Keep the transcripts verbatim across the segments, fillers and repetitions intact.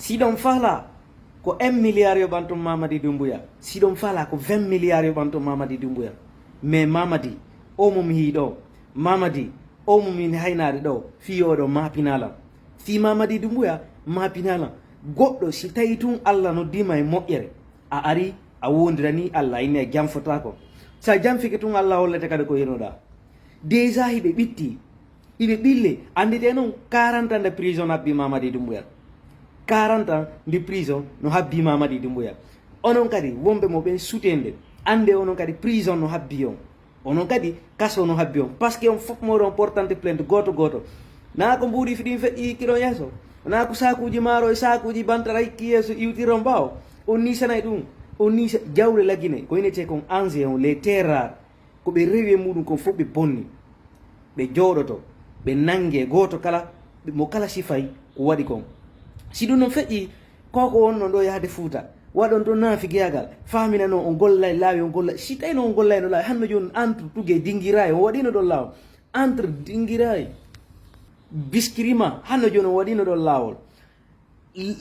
Si ɗon fala ko un milliard yoɓanton Mamadi Dumbuya, si ɗon fala ko vingt milliard yoɓanton Mamadi Dumbuya. Mais Mamadi, o mo mi yiɗi ɗo, Mamadi, o mo min haynaade ɗo, fii oɗo maapinalan. Fii Mamadi Dumbuya maapinalan. Goɗɗo, si tawi tun Allah noddiima e moƴƴere, a ari, a wondirani Allah, a inni a janfotaako. Si a janfike tun, Allah hollete kadi ko yinoɗaa. Déjà hiɓe ɓitti, hiɓe ɓille, annditee non quarante ans de prison habbi Mamadi Dumbuya. Quarante ans de prison no habbi Mamadi Dumbuya. Onon kadi wonɓe mo ɓen sutende, annde onon kadi prison no habbi on. Onon kadi kaso no habbi on. Parce que on fof moɗon portante plainte gooto gooto. Naa ko mbuuɗi fiɗin feƴƴi kiɗon yeeso. Naa ko saakuuji maaro e saakuuji bantara hikki yeeso iwtiron ɓaawo. On niisanay ɗum. On niisa jawle lagine. Ko inetee kon ange on, les terres rares. Ko ɓe rewi e muɗum kon fof ɓe bonni. Ɓe jooɗoto, ɓe nannge gooto kala, ɓe, mo kala sifay ko waɗi kon. Si ɗum non feƴƴi, ko ko wonno ɗo yahde Fuuta, waɗon ɗon naafigiyagal, faaminano on gollay laawi, on gollay. Si tawi no on gollayno laawi, hanno jooni entre Tuge Dingiray, on waɗino ɗon laawol. Entre Dingiray, Biskirima, hanno jooni on waɗino ɗon laawol.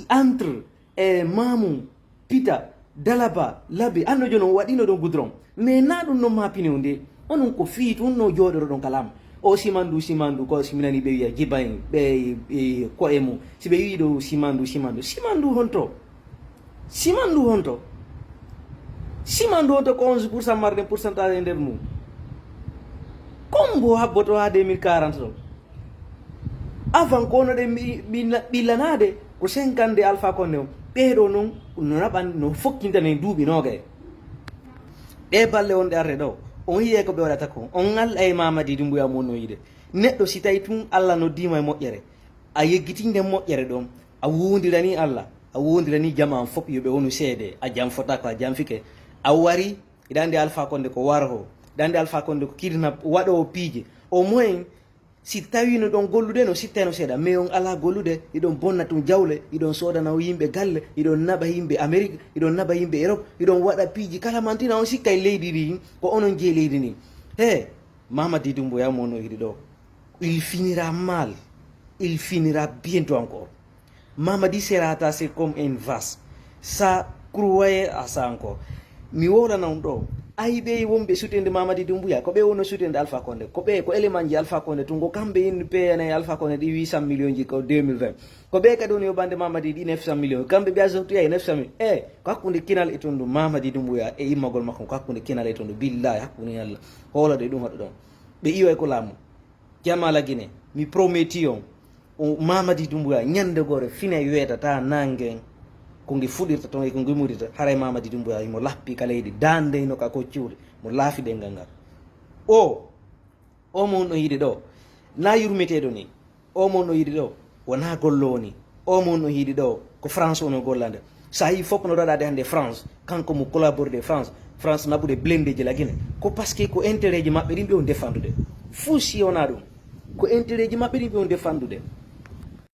Entre, e Mamum, Pita, Dalaba, Labi, hanno jooni on waɗino ɗon goudron. Mais na ɗum non maapini on de. Onon ko fii tun no jooɗoro ɗon kalaama. O Simandu, Simandu, ko si mi nani ɓe wiya Jiba en, ɓe, e, ko'e mum. Si ɓe wi'i ɗo Simandu, Simandu. Simandu honto? Simandu honto? Simandu honto ko onze pour cent marɗen pourcentage e nder mum? Comme mbo habboto haa deux mille quarante ɗo? Avant ko onoɗen ɓillanaade ko cinquante de Alpha Condé on. Ɓeeɗo non no naɓan, no fokkintana en duuɓi noogay. Ɗe balle on ɗe arde ɗo, on yiyay ko ɓe waɗata kon. On ngal ay Mamadi Dumbuya mo no yiide. Neɗɗo si tawi tun Allah noddiima e moƴƴere, a yeggitii nden moƴƴere ɗon, a wondiranii Allah, a wondiranii jamaa on fof yo ɓe wonu seede, a janfotaako, a janfike, a wari, hiɗa anndi Alpha Condé ko warho, hiɗa anndi Alpha Condé ko kidnap, waɗoowo piiji. Au moins, si tawii no ɗon gollude, no sittayno seeɗa, mais on alaa gollude, hiɗon bonna tun jawle, hiɗon soodana yimɓe galle, hiɗon naɓa yimɓe Amérique, hiɗon naɓa yimɓe Europe, hiɗon waɗa piiji kala mantina on sikkay leydi ndi, ko onon jeyi leydi ndi. He, Mamadi Dumbuya mo no yiɗi ɗo. Il finira mal. Il finira bientôt encore. Mamadi sera tassé comme une vache. Ça, croyez à ça encore. Mi wowlana on ɗo. Ay ɓe wonɓe sutende Mamadi Dumbuya, ko ɓe wonno sutende Alpha Condé. Ko ɓe, ko élément ji Alpha Condé tun, ko kamɓe inni P N A Alpha Condé ɗi huit cent millions ji ko deux mille vingt. Ko ɓe kadi woni yoɓande Mamadi ɗi neuf cent millions. Kamɓe ɓe azontoya e neuf cent mille. E, ko hakkunde kinal e tondu Mamadi Dumbuya e immagol makko, ko hakkunde kinal e tondu. Billahi, hakkunde Allah. Hoolode ɗum haɗu ɗon. Ɓe iwa e ko laamu. Jamala Guinée, mi prometi on, o Mamadi Dumbuya, ñande gore fina weetata nangen, ko nge fuɗirta ton e ko nge murita, haray Mamadi Dumbuya himo lappi ka leydi, dande hino ka koccuuli, mo laafi ɗengal ngal. O, o mo on ɗon yiɗi ɗo, na yurmeteeɗo ni. O mo on ɗon yiɗi ɗo, wona gollo woni. O mo on ɗon yiɗi ɗo, ko France wono gollande. So a yii fof no waɗaade hannde France, kanko mo collaborde France, France naɓude blendeji la Guinée, ko parce que ko intérêt ji maɓɓe ɗin ɓe on defandude. Fuu si wona ɗum, ko intérêt ji maɓɓe ɗin ɓe on defandude.